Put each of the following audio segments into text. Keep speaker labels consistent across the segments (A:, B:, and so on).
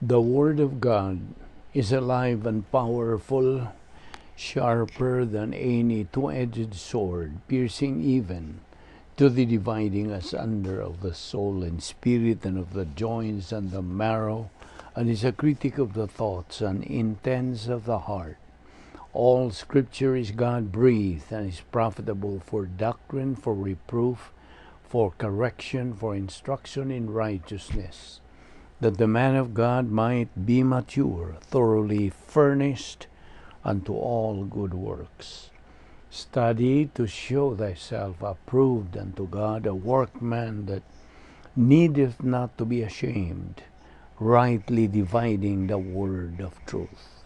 A: The Word of God is alive and powerful, sharper than any two-edged sword, piercing even to the dividing asunder of the soul and spirit and of the joints and the marrow, and is a critic of the thoughts and intents of the heart. All Scripture is God-breathed and is profitable for doctrine, for reproof, for correction, for instruction in righteousness, that the man of God might be mature, thoroughly furnished unto all good works. Study to show thyself approved unto God, a workman that needeth not to be ashamed, rightly dividing the word of truth.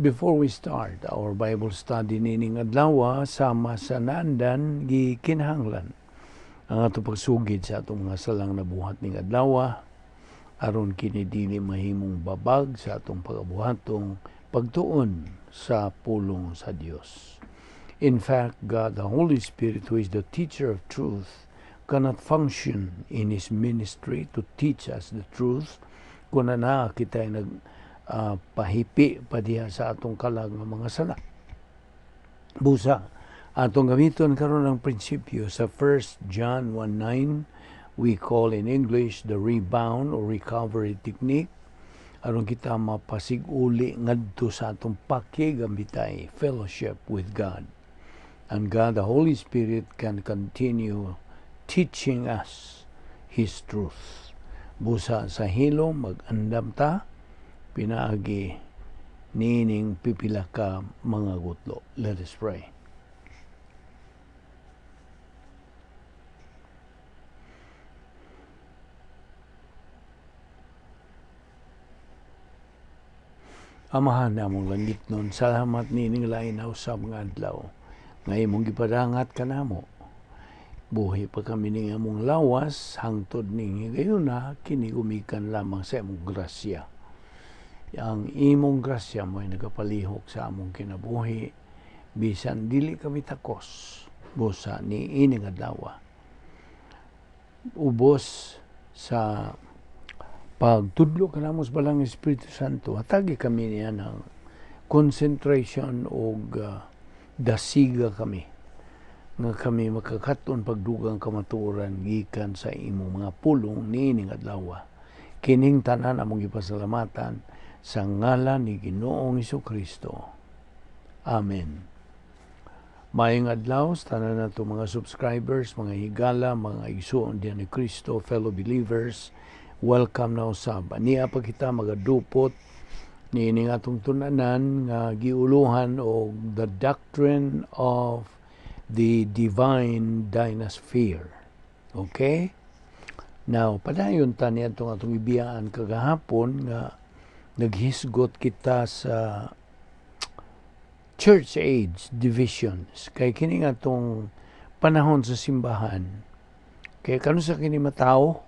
A: Before we start our Bible study nining adlaw, sama sa naandan, gikinahanglan ang ato pagsugid sa atong mga salang nabuhat ning adlaw, aron kini dili mahimong babag sa atong pagabuhatong pagtuon sa pulong sa Dios. In fact, God the Holy Spirit, who is the teacher of truth, cannot function in His ministry to teach us the truth kung naa kita nag pahipi pa diha sa atong kalag nga mga sala. Busa, atong gamiton karon ang prinsipyo sa 1 John 1:9, we call in English the rebound or recovery technique, aron kita mapasiguli ngadto sa atong pakigambitay, fellowship with God. And God the Holy Spirit can continue teaching us His truth. Busa sa hilom, mag-andam ta pinaagi niining pipila ka mga gutlo. Let us pray. Amahan namong langitnon, salamat nining lain sa mga adlaw nga imong gipadangat kanamo. Buhi pa kami ning among lawas hangtod ning higayuna, kini gumikan lamang sa imong grasya. Ang imong grasya mo'y nagapalihok sa among kinabuhi bisan dili kami takos. Busa ni ining adlaw, ubos sa pagtudlo kanamo sa Balaang Espiritu Santo, hatagi kami niya ng concentration og dasiga kami nga kami makakaton pagdugang kamatuoran gikan sa imong mga pulong niining adlaw. Kining tanan among gipasalamatan sa ngalan ni Ginoong Kristo. Amen. Maayong adlaw sa tanan nato mga subscribers, mga higala, mga igsuon diyan ni Kristo, fellow believers. Welcome na usab. Ania pa kita magadupot niining atong tun-anan nga giuluhan og the doctrine of the divine dynasphere. Okay? Now, padayon ta niadtong atong ibiyaan kagahapon nga naghisgot kita sa church age divisions. Kay kini nga atong panahon sa simbahan. Kay kanusa kini matawo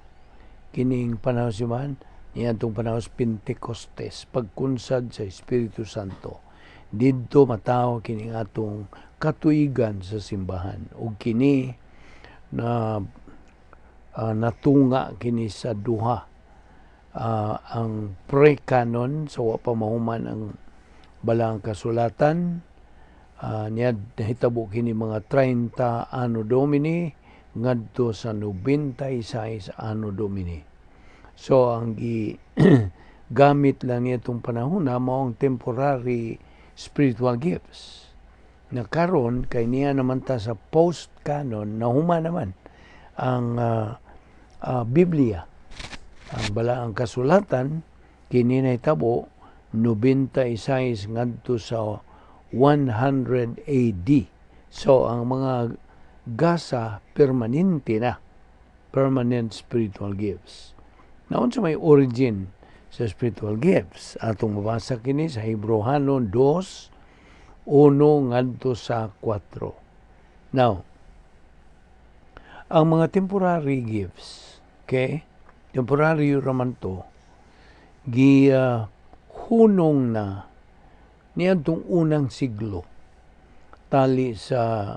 A: kining panahon sa simbahan? Niadtong panahon sa Pentecostes, pagkunsad sa Espiritu Santo. Didto matawo kining atong katuigan sa simbahan. Ug kini na natunga kini sa duha. Ang pre-canon, so wa pa mahuman ang balaang kasulatan, niya nahitabo kini mga 30 Anno Domini ngadto sa 96 Anno Domini. So ang gi gamit lang niya itong panahon na mao ang temporary spiritual gifts. Na karon kay niya naman ta sa post-canon, nahuma naman ang Biblia. Ang balaang kasulatan kini nahitabo 96 ngadto sa 100 AD. So ang mga gasa permanente na, permanent spiritual gifts. Naon sa may origin sa spiritual gifts? Atong mabasa kini sa Hebreohanon 2:1 ngadto sa 4. Now, ang mga temporary gifts, okay? Temporary raman to, gi hunong na niadtong unang siglo tali sa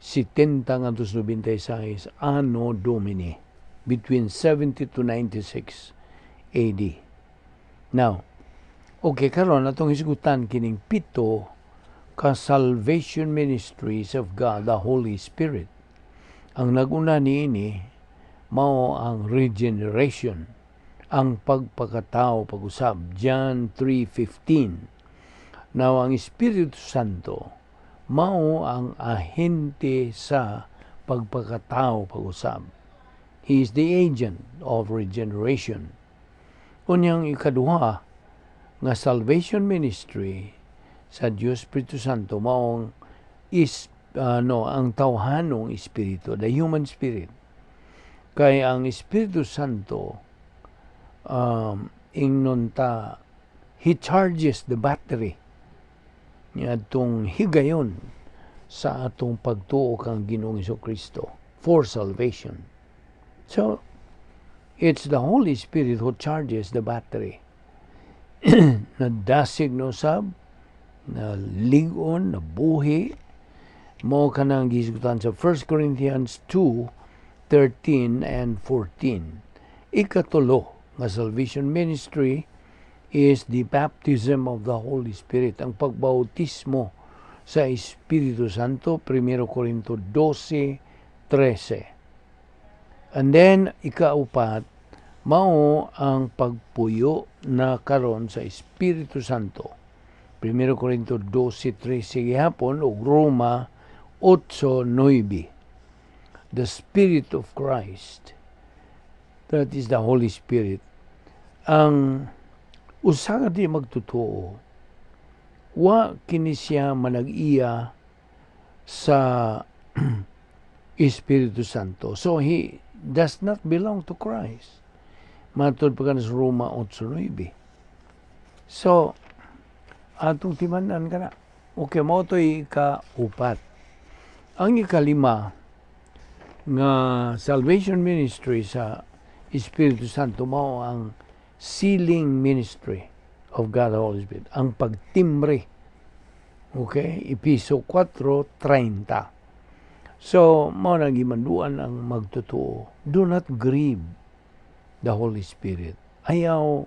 A: 70 ngadto sa 96 Anno Domini, between 70 to 96 AD. Now, okay, karon atong hisgutan kining pito ka salvation ministries of God the Holy Spirit. Ang naguna niini mao ang regeneration, ang pagpakatao pag-usab, John 3:15. Now, ang Espiritu Santo mao ang ahente sa pagpakatao pag-usab. He is the agent of regeneration. Unyang ikaduha nga salvation ministry sa Dios Espiritu Santo maong is no, ang tawhanong espiritu, the human spirit. Kay ang Espiritu Santo, ingnon ta, he charges the battery niadtong higayon sa atong pagtuo kang Ginoong Kristo for salvation. So, it's the Holy Spirit who charges the battery. Nadasig no sab, na lig-on, na buhi, mao kanang gihisgutan sa 1 Corinthians 2, 13 and 14. Ikatulo nga salvation ministry is the baptism of the Holy Spirit, ang pagbautismo sa Espiritu Santo, 1 Corinto 12, 13. And then, ikaupat, mao ang pagpuyo na karon sa Espiritu Santo. 1 Corinto 12.13 gihapon ug Roma 8.9. The Spirit of Christ, that is the Holy Spirit, ang usa ka di magtotoo, wa kini siya manag-iya sa Espiritu Santo. So he does not belong to Christ. Matod pa sa Roma 8.9. So, atong timan-an kana. Okay, mao to'y ika-upat. Ang ikalima nga salvation ministry sa Espiritu Santo mao ang sealing ministry of God the Holy Spirit. Ang pagtimbre. Okay? Episo 4.30. So, mao na gimanduan ang magtotoo. Do not grieve the Holy Spirit. Ayaw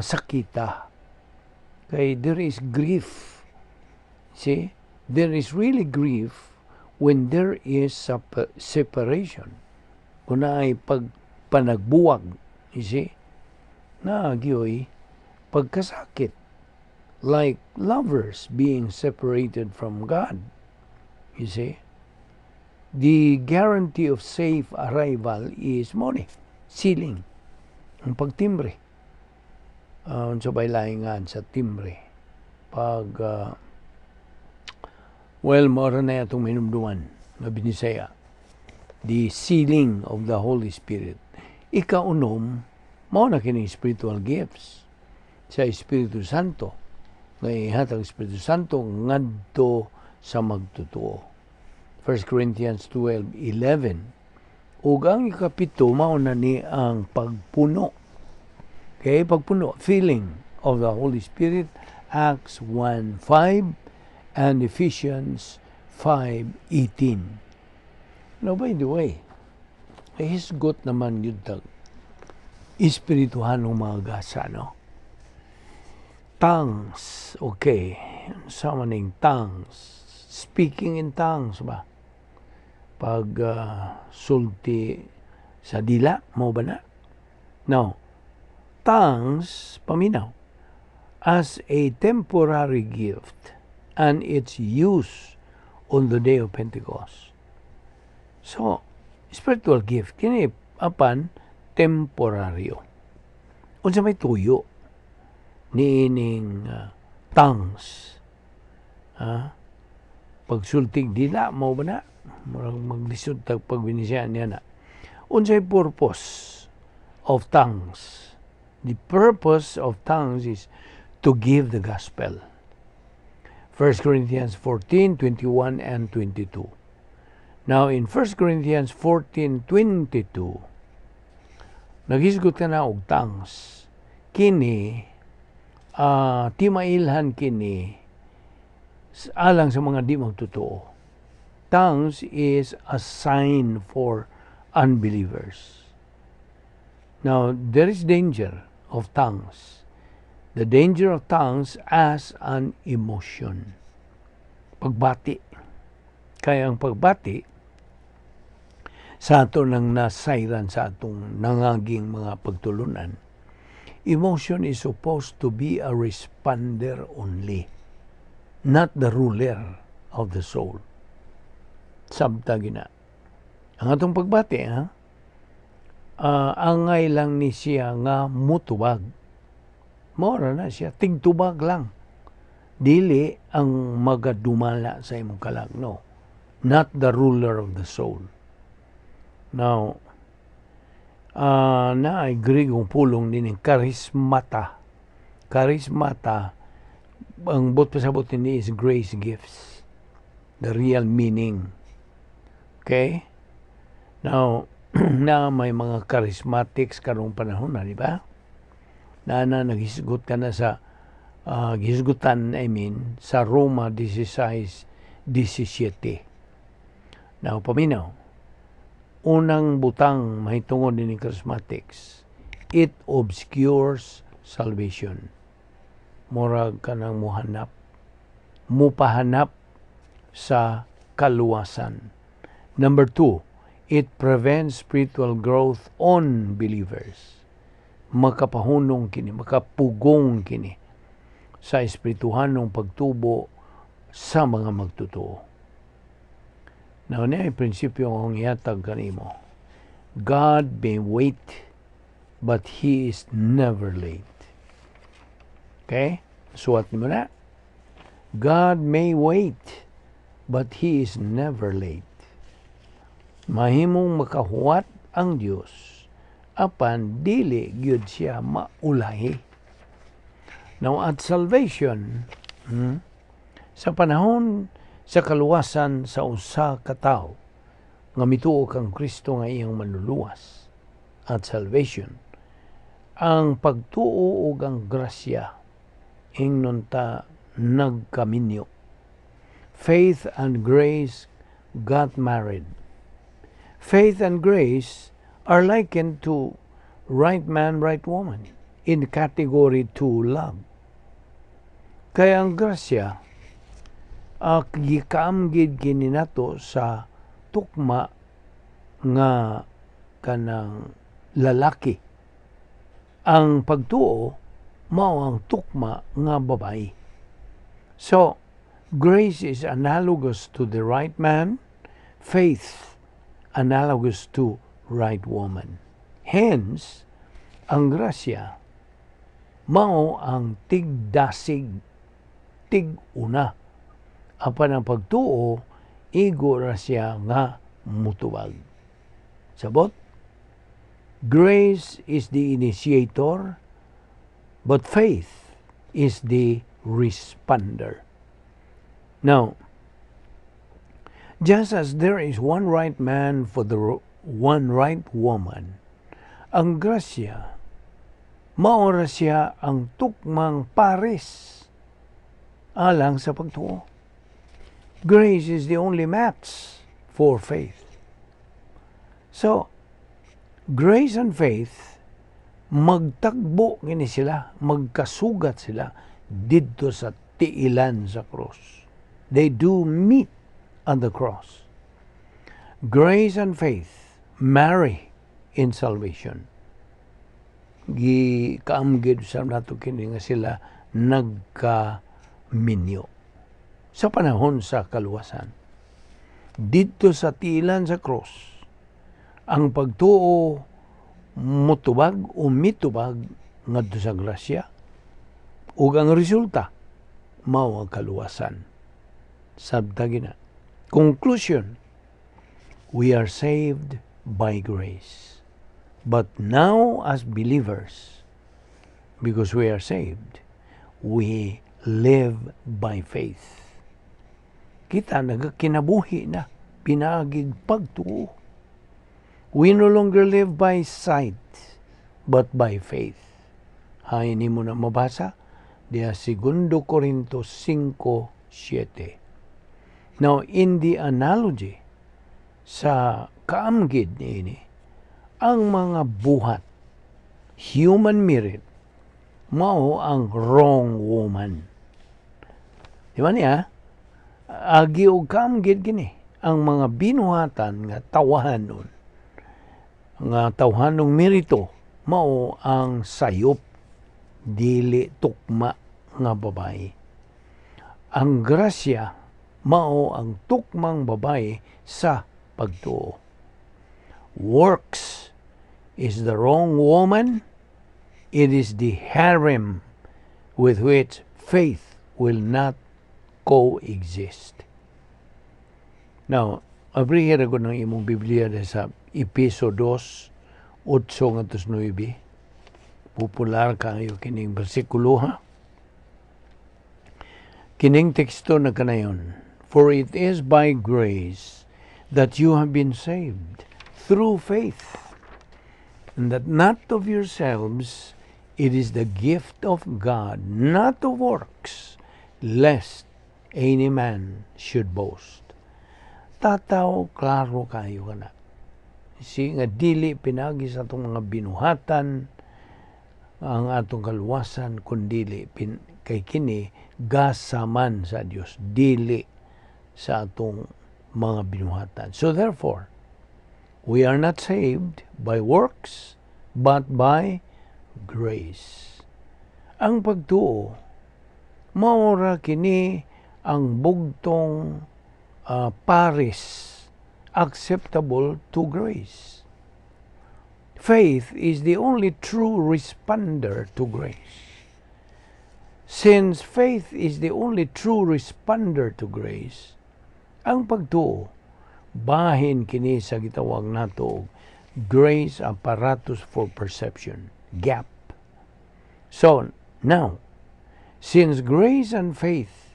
A: sakita. Kay there is grief. See? There is really grief when there is separation. Kung naay pagpanagbuwag, you see? Naa gyoy pagkasakit. Like lovers being separated from God. You see? The guarantee of safe arrival is money, sealing, ang pagtimbre. Unsa bay laingan sa timbre? Pag, well, mao na atong hinumduman nga Binisaya. The sealing of the Holy Spirit. Ikaunom, mao na kini spiritual gifts sa Espiritu Santo nga ihatag Espiritu Santo ngadto sa magtotoo. 1 Corinthians 12:11. Ug ang ikapito mao na ni ang pagpuno. Okay, pagpuno, filling of the Holy Spirit, Acts 1:5 and Ephesians 5:18. Now, by the way, hisgot naman gyud tag espirituhanong mga gasa, no? Tongues, okay. Sa maning tongues? Speaking in tongues ba? Pag sulti sa dila, mao ba na? No. Tongues, paminaw, as a temporary gift and its use on the day of Pentecost. So, spiritual gift, kini apan temporaryo. Unsa may tuyo niining tongues? Ha? Pagsultig dila, mao ba na? Murag maglisod tag pagbinisaya niya na. Unsay purpose of tongues? The purpose of tongues is to give the gospel. 1 Corinthians 14, 21 and 22. Now, in 1 Corinthians 14, 22, naghisgot ka na og tongues. Kini, timailhan kini alang sa mga di magtotoo. Tongues is a sign for unbelievers. Now, there is danger of tongues. The danger of tongues as an emotion. Pagbati. Kaya ang pagbati, sa ato nang nasayran sa atong nangaging mga pagtulunan, emotion is supposed to be a responder only, not the ruler of the soul. Sabta gina. Ang atong pagbati, ha? Angay lang ni siya nga mutubag. Mora na siya, tigtubag lang. Dili ang magadumala sa imong kalag, no. Not the ruler of the soul. Now, na ay Grigong pulong din charismata. Charismata, ang buot pasabot ni is grace gifts. The real meaning. Okay? Now, na may mga charismatics karong panahon na, di ba? Na na naghisgot ka na sa gihisgutan, I mean, sa Roma 16:17. Now, paminaw. Unang butang mahitungod ni charismatics, it obscures salvation. Murag kanang muhanap, mupahanap sa kaluwasan. Number two, it prevents spiritual growth on believers. Makapahunong kini, makapugong kini sa espirituhanong pagtubo sa mga magtotoo. Now, niya ay prinsipyo ang ihatag kanimo. God may wait, but He is never late. Okay? Suwat nimo na. God may wait, but He is never late. Mahimong makahuwat ang Dios apan dili gyud siya maulahi. Now at salvation, sa panahon sa kaluwasan sa usa ka tawo nga mituo kang Kristo nga iyang manluluwas, at salvation, ang pagtuo ug ang grasya, ingnon ta, nagkaminyo. Faith and grace got married. Faith and grace are likened to right man, right woman in category 2 love. Kaya ang grasya, gikaamgid kini nato sa tukma nga kanang lalaki. Ang pagtuo mao ang tukma nga babae. So, grace is analogous to the right man, faith analogous to right woman. Hence, ang grasya mao ang tigdasig, tig-una. Apan ang pagtuo, igo ra siya nga mutubag. Sabot? Grace is the initiator, but faith is the responder. Now, just as there is one right man for the one right woman, ang grasya, maora siya ang tukmang pares alang sa pagtuo. Grace is the only match for faith. So, grace and faith, magtagbo kini sila, magkasugat sila didto sa tiilan sa cross. They do meet on the cross. Grace and faith marry in salvation. Gi kaamgid sa nato kini nga sila nagkaminyo sa panahon sa kaluwasan. Didto sa tiilan sa cross, ang pagtuo mutubag o mitubag ngadto sa grasya ug ang resulta mao ang kaluwasan. Sabta gina. Conclusion: we are saved by grace. But now as believers, because we are saved, we live by faith. Kita nagakinabuhi na pinaagig pagtuo. We no longer live by sight, but by faith. Hay ni mo na mabasa diya Segundo Corinto 5:7. Now, in the analogy sa kaamgid niini, ang mga buhat, human merit, Mao ang wrong woman. Di ba niya? Agi og kaamgid kini ang mga binuhatan nga tawahanon, nga tawhanong merito, mao ang sayop, dili tukma nga babae. Ang grasya mao ang tukmang babae sa pagtuo. Works is the wrong woman. It is the harem with which faith will not coexist. Now, abrihin ko ng imong Biblia sa Epeso 2, 8 ngadto 9. Popular kayo kining bersikulo, ha. Kining teksto na kanayon: "For it is by grace that you have been saved through faith, and that not of yourselves, it is the gift of God, not of works, lest any man should boast." Tataw, klaro kayo kana. Si nga dili pinagi sa atong mga binuhatan ang atong kaluwasan, kundili kay kini gasaman sa Dios, dili sa atong mga binuhatan. So therefore, we are not saved by works but by grace. Ang pagtuo maura kini ang bugtong paris acceptable to grace. Faith is the only true responder to grace. Since faith is the only true responder to grace, ang pagtuo bahin kini sa gitawag nato grace apparatus for perception, GAP. So, now, since grace and faith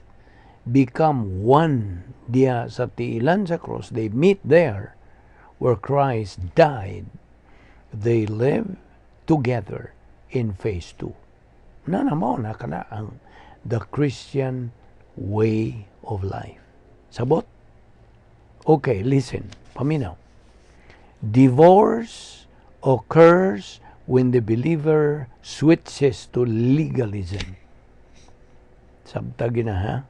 A: become one diya sa tiilan sa cross, they meet there where Christ died, they live together in phase 2. Na na mo na kana ang the Christian way of life. Sabot? Okay, listen. Paminaw. Divorce occurs when the believer switches to legalism. Sabtagi na, ha?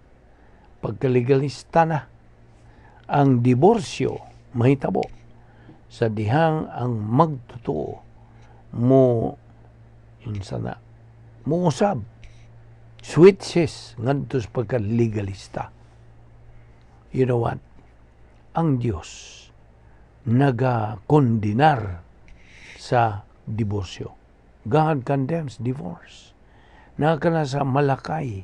A: Pagkalegalista na, ang diborsyo mahitabo sa dihang ang magtotoo mo unsa na muusab, switches ngadto sa pagka-legalista. You know what? Ang Dios nagakondenar sa diborsyo. God condemns divorce. Naa kana sa Malakay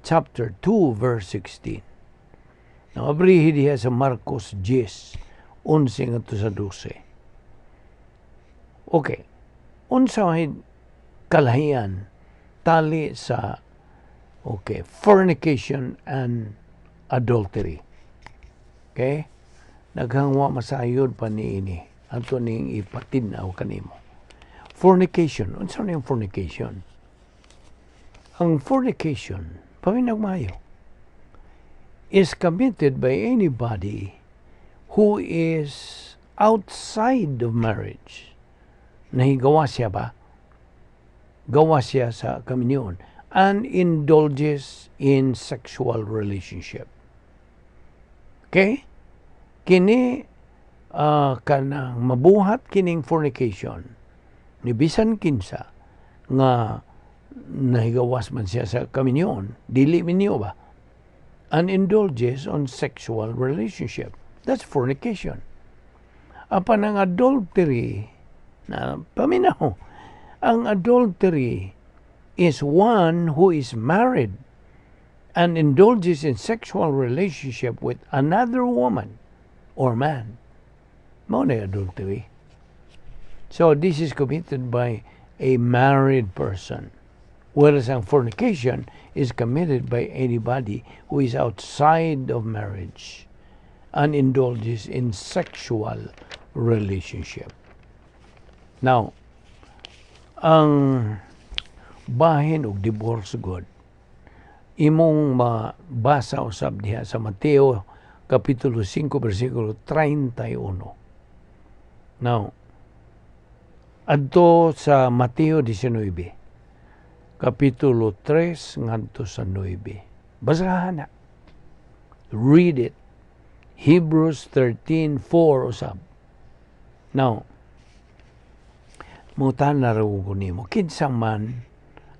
A: chapter 2 verse 16. Nakabrihi diha sa Marcos 10, 11 ngadto sa 12. Okay. Unsa may kalahian tali sa, okay, fornication and adultery? Okay? Daghang wa masayod pa niini. Ato ning ipatin-aw kanimo. Fornication. Unsa na yung fornication? Ang fornication, paminaw'g maayo, is committed by anybody who is outside of marriage. Nahigawa siya ba? Gawa siya sa kaminyoon and indulges in sexual relationship. Okay? Kini kanang mabuhat kining fornication ni bisan kinsa nga nahigawas man siya sa kaminyoon, dili minyo ba, and indulges on sexual relationship. That's fornication. Apan ang adultery, na paminaw, ang adultery is one who is married and indulges in sexual relationship with another woman or man. Mao na adultery. So this is committed by a married person. Whereas ang fornication is committed by anybody who is outside of marriage and indulges in sexual relationship. Now, ang bahin og divorce god imong mabasa usab diha sa Mateo kapitulo 5 bersikulo 31. Now, adto sa Mateo 19. Kapitulo 3 ngadto sa 9. Basahan na. Read it. Hebrews 13:4 usab. Now, mangutana ra ko nimo, kinsa man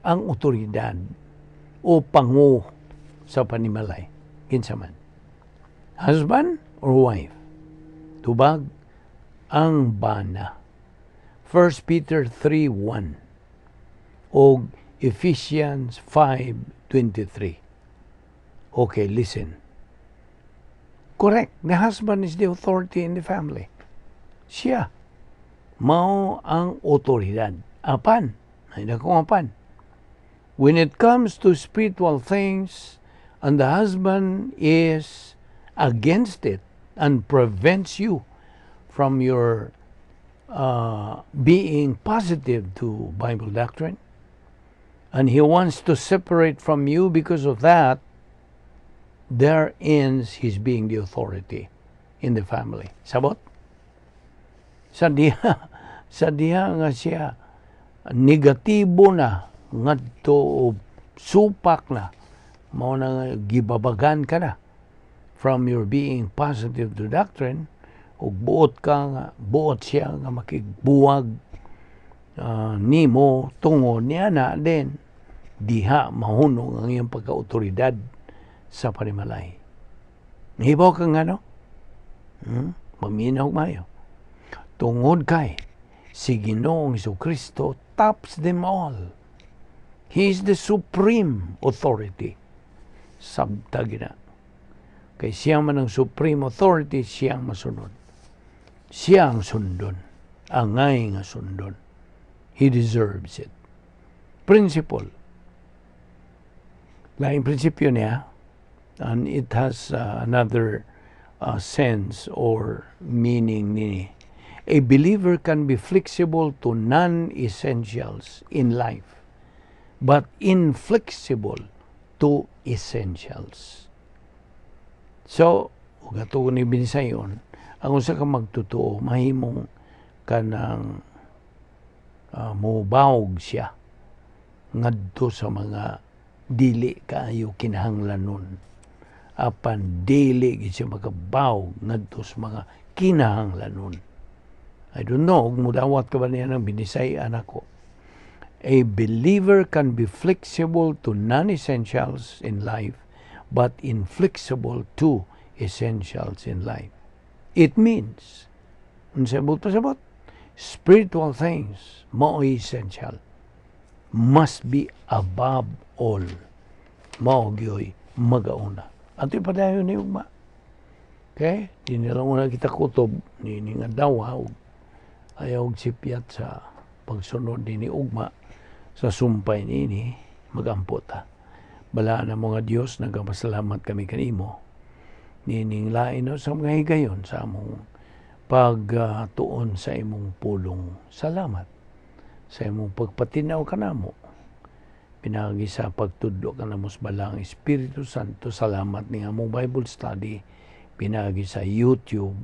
A: ang otoridad o pangu sa panimalay? Kinsa man? Husband or wife? Tubag, ang bana. 1 Peter 3:1 o Ephesians 5:23. Okay, listen. Correct. The husband is the authority in the family. Siya. Mao ang otoridad. Apan. Ay akong apan. When it comes to spiritual things, and the husband is against it and prevents you from your being positive to Bible doctrine, and he wants to separate from you because of that, there ends his being the authority in the family. Sabot? Sa diha nga siya negatibo na ngadto o supak na, mao na nga gibabagan ka na from your being positive to doctrine, ug buot ka nga buot siya nga makigbuwag nimo tungod niya na, then diha mahunong ang iyang pagkaotoridad sa panimalay. Nahibaw ka nga, no? Maminaw mayo. Tungod kay si Ginoong Kristo tops them all. He is the supreme authority. Sabta gina. Kay siya man ang supreme authority, siya ang masunod. Siya ang sundon. Angay nga sundon. He deserves it. Principle. Laing prinsipyo niya, and it has another sense or meaning nini. A believer can be flexible to non-essentials in life, but inflexible to essentials. So, ug ato ni binisayon, ang usa ka magtotoo mahimong kanang mubawog siya ngadto sa mga dili kaayo kinahanglanon, apan dili gid siya makabawog ngadto sa mga kinahanglanon. I don't know kung mudawat ka ba niya ng binisay-an ako. A believer can be flexible to non-essentials in life, but inflexible to essentials in life. It means, unsa buot pasabot? Spiritual things, mao essential, must be above all. Mao gyoy magauna. Ato'y padayon ni ugma. Okay? Di nila una kita kutob ni nga dawa ug ayaw og sipyat sa pagsunod ni ugma sa sumpay niini. Magampo ta. Balaan na mga Dios, nagapasalamat kami kanimo nining lain no, sa mga higayon sa among pagtuon sa imong pulong. Salamat sa imong pagpatinaw kanamo pinaagi sa pagtudlo kanamo sa Balaang Espiritu Santo. Salamat ni among Bible study pinaagi sa YouTube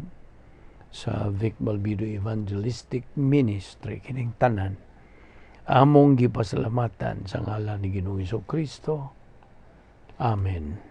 A: sa Vic Balbido Evangelistic Ministry. Kining tanan among gipasalamatan sa ngalan ni Ginoong Kristo. Amen.